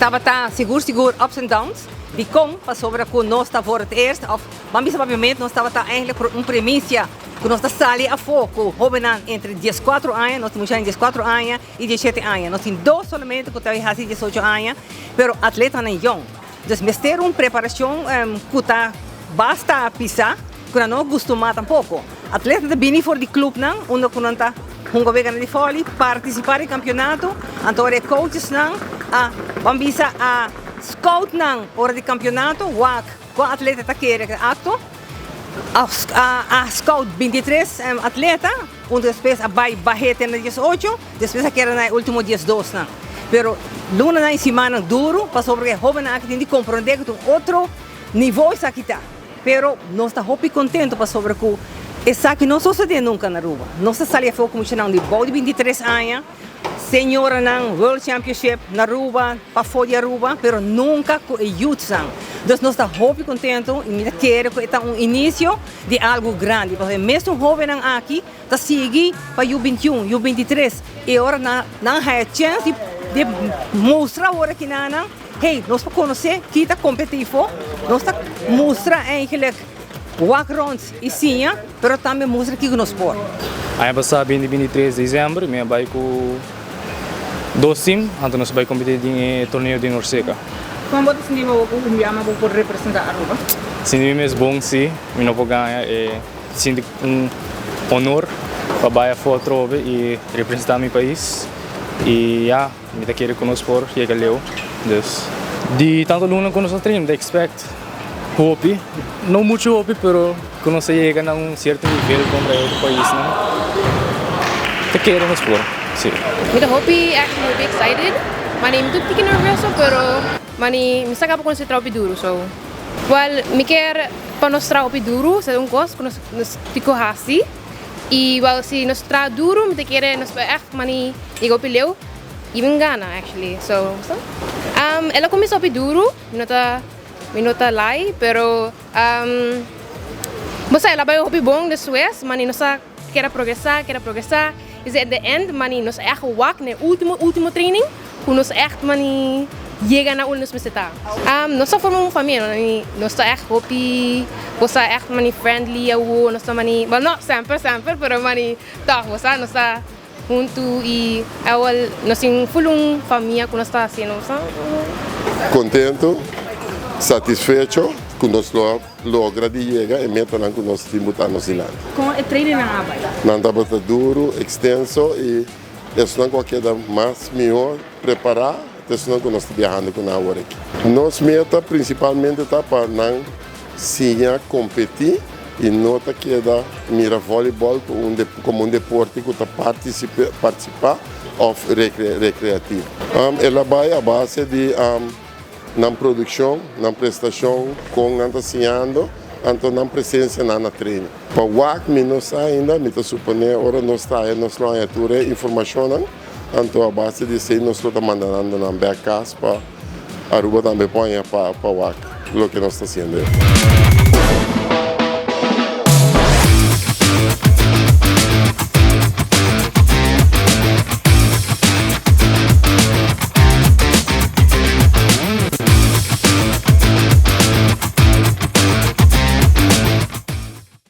Tabata sigur sigur ups and downs. Dicon? Pasobra cu nos ta voor het eerst, of ban bisa papiamento, nos tabata eigenlijk un premicia cu nos ta sali afo cu hobennan entre 14 aña, nos tin muchanan 14 aña y 17 aña. Nos tin dos solamente cu ta haci 18 aña, pero atletanan yong. Dus mester un preparacion cu ta basta pisa, cu nan no gustuma tampoco. Atleta ta bini for di clubnan unda cu nan ta hunga weganan di volley, participa den campeonato, anto ora e coachesnan a ban bisa a scout nan ora di campeonato, wak cua atleta ta kere acto, a scout 23 atleta, unda despues a bay bahe te na 18, despues a keda na e ultimo 12 nan. Pero lunanan y simannan duro pasobra e hobennan aki tin di comprende cu ta un otro nivo esaki ta. Pero nos ta hopi contento pasobra cu esaki no sosode nunca na Aruba. Nos ta sali afo cu muchanan di bou di 23 aña, senioranan, World Championship na Aruba, pafo di Aruba, pero nunca cu e youthsnan. Dus nos ta hopi contento y mi ta kere cu e ta un inicio di algo grandi. Pasobra e mesun hobennan aki ta sigui pa U21, U23 y ora nan haya chance di mustra awor aki nan, hey, nos por conoce ki ta competitivo, nos ta mustra eigenlijk wak rond y siña, pero tambe mustra kico nos por. Aña pasa, 2023 december, mi a bay cu dos team, anto nos a bay competi den e torneo di Norceca. Con bo ta sinti bo cu un biaha bo por representa Aruba? Sinti mi mes bon si, mi no por gaña, e sinti un honor pa bay afo atrobe y representa mi pais y ya, mi ta kere cu nos por yega leu. Dus di tanto luna cu nos a train, mi ta expect hopi, no mucho hopi, pero cu nos a yega na un cierto nivel contra e otro paisnan. Ta kere nos por, si. Mi ta hopi, actually hopi excited. Mani mi ta un tiki nervioso, pero mani mi sa caba cu nos a traha hopi duro, so well, mi kier pa nos traha hopi duro, sa un cos cu nos tin cu haci. Y well, si nos traha duro, mi ta kere nos por echt mani yega hopi leu y bin gana actually. So el a cuminsa hopi duro, mi no ta lie, pero bo sa, el a bay hopi bon despues, mani nos a kere progresa, kere progresa. Y at the end, mani nos echt wak na ultimo ultimo training, cu nos echt mani yega na unda nos mester ta. Nos a forma un famia, no? Nos ta echt hopi, bo sa, echt mani friendly awo, nos ta mani, well, no semper semper, pero mani toch, bo sa, nos ta hunto y awel nos tin full un famia cu nos ta haciendo, bo sa. Contento, satisfecho cu nos lo logra di yega e metanan cu nos tin bota nos dilanti. Con e training nan a bay? Nan tabata duro, extenso y esnan cu a keda mas mihor prepara, esnan cu nos ta biahando cu nan awor aki. Nos meta principalmente ta pa nan siña competi y no ta keda mira voleibol como un deporte cu ta participa of recreativo. El a bay a base di nan produccion, nan prestacion, con nan ta siñando, anto nan presencia na training. Pa wak mi no sa ainda, mi ta supone ora nos ta nos lo haya tur e informacionnan, anto a base di esey nos lo ta mandando nan back cas pa Aruba tambe por pa wak loke nos ta haciendo.